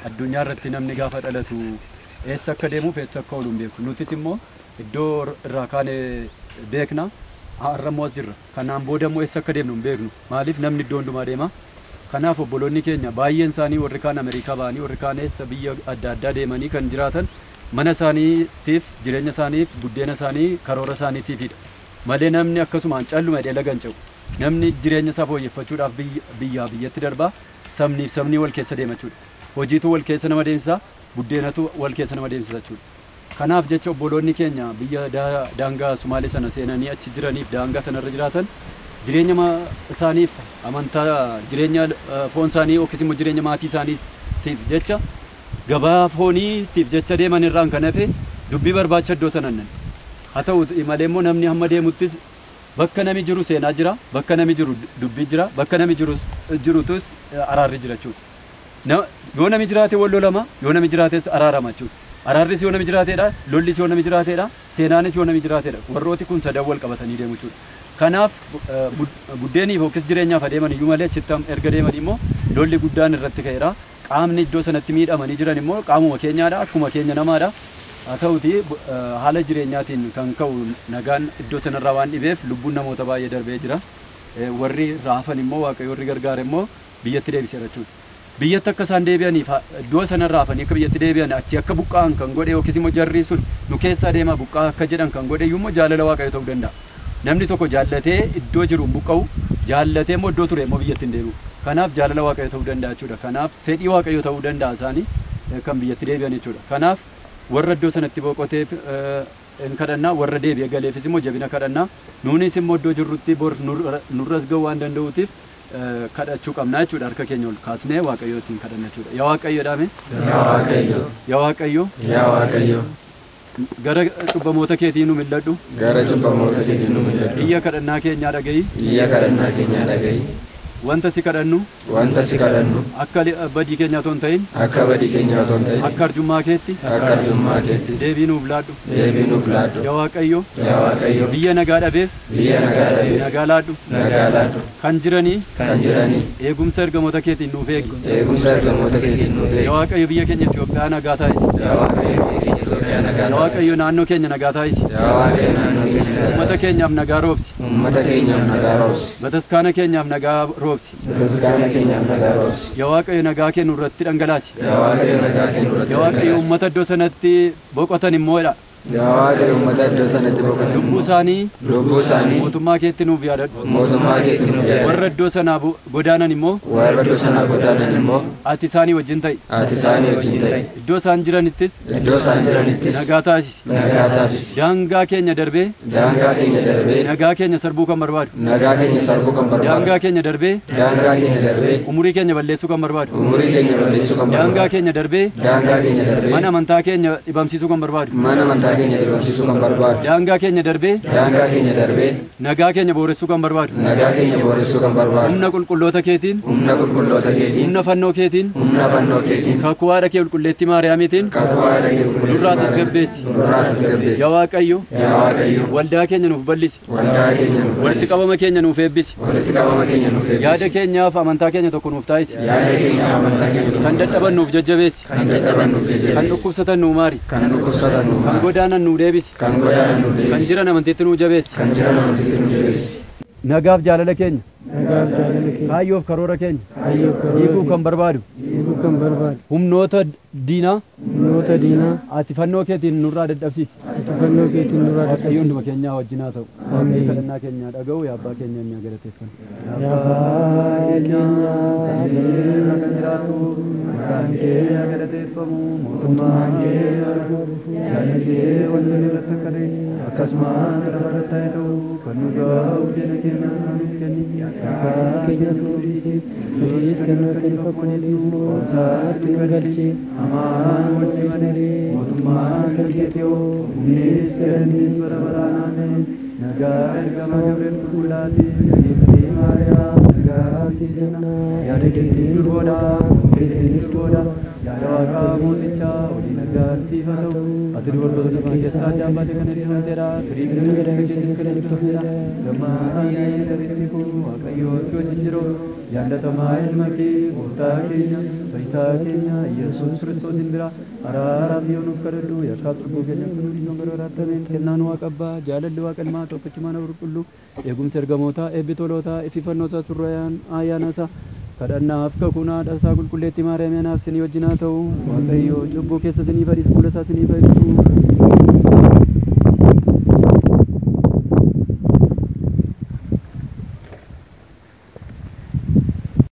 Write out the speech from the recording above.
Addunyaa irratti namni gaafa dhalatu eessa akka deemuuf eessa akka oolu hin beeku. Nutis immoo iddoo irraa kaane beekna. Har'a immoo as jirra. Kanaan booda immoo eessa akka deemnu hin beeknu. Maaliif namni iddoo hundumaa deema. Kanaaf obboloonni keenya baay'een isaanii warri kaan Ameerikaa ba'anii warri kaan eessa biyya adda addaa deemanii kan jiraatan mana isaaniitiif, jireenya isaaniif, buddeena isaanii, karoora isaaniitiifidha. Malee namni akkasumaan calluma jedhee laga hin ce'u. Namni jireenya isaa fooyyeffachuudhaaf biyyaa biyyatti darbaa, sabniif sabni wal keessa deema jechuudha. Hojiitu wal keessa nama deemsisa, buddeenatu wal keessa nama deemsisa jechuudha. Kanaaf jecha obboloonni keenya biyya daangaa Sumaalee sana seenanii achi jiraniif daangaa sanarra jiraatan jireenya isaaniif amantaa jireenya foon isaanii yookiis immoo jireenya maatii isaaniitiif jecha gabaa fooniitiif jecha deeman irraan kan hafe dubbii barbaacha iddoo sana nan. Haa ta'u malee immoo namni hamma deemuttis bakka nami jiru seenaa jira, bakka nami jiru dubbii jira, bakka nami jirutus araarri jira jechuudha. Yoo nami jiraate wal lolama, yoo nami jiraates araarama jechuudha. Araarris yoo nami jiraateedha, lollis yoo nami jiraateedha, seenaanis yoo nami jiraateedha. Warrooti kun sadan wal qabatanii deemu jechuudha. Kanaaf buddeeniif yookiis jireenyaaf adeeman iyyuu malee achitti erga deeman immoo lolli guddaan irratti ka'eera. Qaamni iddoo sanatti miidhamanii jiran immoo qaamuma keenyaadha, akkuma keenya namaadha. Haa ta'uti haala jireenyaatiin kan ka'u nagaan iddoo sanarraa waan dhibeef lubbuun namoota baay'ee darbee jira. Warri raafan immoo Waaqayyo warri gargaare immoo biyyatti deebiseera jechuudha. Biyyatti akka isaan deebi'aniif iddoo sanarraa hafanii akka biyyatti deebi'an achi akka buqqa'an kan godhe yookiis immoo jarri sun nu keessaa deemaa buqqa'aa akka jedhan kan godhe iyyuu jaalala Waaqayyo ta'uu danda'a. Namni tokko jaallatee iddoo jiru hin buqqa'u, jaallatee immoo iddoo ture immoo biyyatti hin deebi'u. Kanaaf jaalala Waaqayyo ta'uu danda'a jechuudha. Kanaaf fedhii Waaqayyo ta'uu danda'a isaanii kan biyyatti deebi'an jechuudha. Kanaaf warra iddoo sanatti boqoteef hin kadhannaa, warra deebi'ee galeefis immoo jabina kadhannaa. Nuunis immoo iddoo jirrutti bor nurras ga'uu waan danda'uutiif kadhachuu qabna jechuudha. Harka keenya ol kaasnee Waaqayyootiin kadhanna jechuudha. Yaa Waaqayyo dhaame. Yaa Waaqayyo. Yaa Waaqayyo. Yaa Waaqayyo. Gara cubbamoota keetii nu mil'adhu. Gara cubbamoota keetii nu mil'adhu. Iyya kadhannaa keenyaa dhaga'i. Iyya kadhannaa keenyaa dhaga'i. Wanta si kadhannu. Wanta si kadhannu. Akka badii keenyaa otoo hin ta'in. Akka badii keenyaa otoo hin ta'in. Akka arjummaa keetti. Akka arjummaa keetti. Deebii nuuf laadhu. Deebii nuuf laadhu. Yaa Waaqayyo. Yaa Waaqayyo. Biyya nagaa dhabeef. Biyya nagaa dhabeef. Nagaa laadhu. Nagaa laadhu. Kan jiranii. Kan jiranii. Eegumsa ergamoota keetiin nuuf eegi. Eegumsa ergamoota keetiin nuuf eegi. Yaa Waaqayyo biyya keenya Itoophiyaa nagaa taasisi. Yaa Waaqayyo biyya keenya Itoophiyaa nagaa taasisi. Yaa Waaqayyo naannoo keenya nagaa taasisi. Yaa Waaqayyo naannoo keenya nagaa taasisi. Uummata keenyaaf nagaa roobsi. Uummata keenyaaf nagaa roobsi. Bataskaana keenyaaf nagaa roobsi. Bataskaana keenyaaf nagaa roobsi. Yaa Waaqayyo nagaa kee nurratti dhangalaasi. Yaa Waaqayyo nagaa kee nurratti Yaa Waaqayyo uummata iddoo sanatti boqotan immoo jedha. Yaa Waaqayyo uummata iddoo sanatti boqotan. Lubbuu isaanii mootummaa keetti nuuf yaadadhu. Mootummaa keetti nuuf yaadadhu. Warra iddoo sanaa godaanan immoo. Warra iddoo sanaa godaanan immoo. Ati isaanii wajjin ta'i. Ati isaanii wajjin ta'i. Iddoo isaan jiranittis. Iddoo isaan jiranittis. Nagaa taasisi. Nagaa taasisi. Daangaa keenya darbee. Daangaa keenya darbee. Nagaa keenya sarbuu kan barbaadu. Nagaa keenya sarbuu kan barbaadu. Daangaa keenya darbee. Daangaa keenya darbee. Umurii keenya balleessuu kan barbaadu. Umurii keenya balleessuu kan barbaadu. Daangaa keenya darbee. Daangaa keenya darbee. Mana amantaa keenya dhibamsiisuu kan barbaadu. Mana amantaa keenya dhibamsiisuu kan barbaadu. Daangaa keenya darbee. Daangaa keenya darbee. Nagaa keenya booressuu kan barbaadu. Nagaa keenya booressuu kan barbaadu. Humna qulqulloota keetiin. Humna qulqulloota keetiin. Humna fannoo keetiin. Humna fannoo keetiin. Kakuu haadha kee qulqulleettii Maariyaamiitiin. Kakuu haadha kee qulqulleettii Nurraa tasgabbeessi. Nurraa tasgabbeessi. Yaa Waaqayyo. Yaa Waaqayyo. Waldaa keenya nuuf bal'isi. Waldaa keenya nuuf bal'isi. Walitti qabama keenya nuuf eebbisi. Walitti qabama keenya nuuf eebbisi. Yaada keenyaaf amantaa keenya tokko nuuf taasisi. Yaada keenyaaf amantaa keenya tokko. Kan dadhaban nuuf jajjabeessi. Kan dadhaban nuuf jajjabeessi. Kan dhukkubsatan nuu maari. Kan dhukkubsatan nuu maari. Kan godaanan nuu deebisi. Kan godaanan nuu deebisi. Kan jiran amantiitti nuu jabeessi. Kan jiran amantiitti nuu jabeessi. Nagaaf jaalala keenya. Nagaaf jaalala keenya. Kaayyoof karoora keenya. Kaayyoof karoora Hiikuu kan barbaadu. Hiikuu kan barbaadu. Humnoota diinaa. Humnoota diinaa. Ati fannoo keetiin nurraa dadhabsiisi. Ati fannoo keetiin nurraa dadhabsiisi. Waaqayyo hunduma keenyaa wajjin haa ta'u. Ameen. Kadhannaa keenya dhaga'u yaa abbaa keenya inni galateeffanna. Yaa abbaa keenya samii irra kan jiraattu maqaan kee haa galateeffamu, mootummaan kee haa dhufu, yaadni kee wanta irratti akka ta'e akkasumas lafa irratti haa ta'u. Kan nu ga'u buddeena keenya nuuf kenni, yakka keenya nuuf dhiisi, nutis kan nu akka fakkoon saatti nu galchi, hamaa nu wajjin malee, mootummaan kan keetii hoo, humnis galannis bara baraan ameen. Nagaa ergamaa Gabriel qulqullaati, gaggeeffatee Maariyaam, Nagaa siif jenna. Yaada keetiin durboodha, keetiinis du'oodha. Yaada Waaqaa mootichaa olii nagaan siif haa ta'u. Ati dubartoota keessaa jaabbate kan eebbifamteedha. Firii gadameessa kan eebbifamteedha. Gammaanii garitti koo Waaqayyo si wajjin jiru. Jaallatamaa ilma kee gooftaa keenya fayyisaa keenya Yesuus Kiristoosin bira araaraaf yoo nuuf kadhadhu yakkaaf cubbuu keenya akka nu dhiisuun gara raattameen kennaan Waaqa Abbaa jaalalli Waaqa Ilmaa tokkichummaan qulqulluu eegumsi ergamootaa eebbi tolootaa ififannoo isaa surrayaan ayyaana isaa kadhannaaf kakuun haadha isaa qulqulleettii Maariyaam anaaf sinii wajjin haa ta'u. Waaqayyo cubbuu keessa sinii fadhiis fuula isaa sinii ibsu.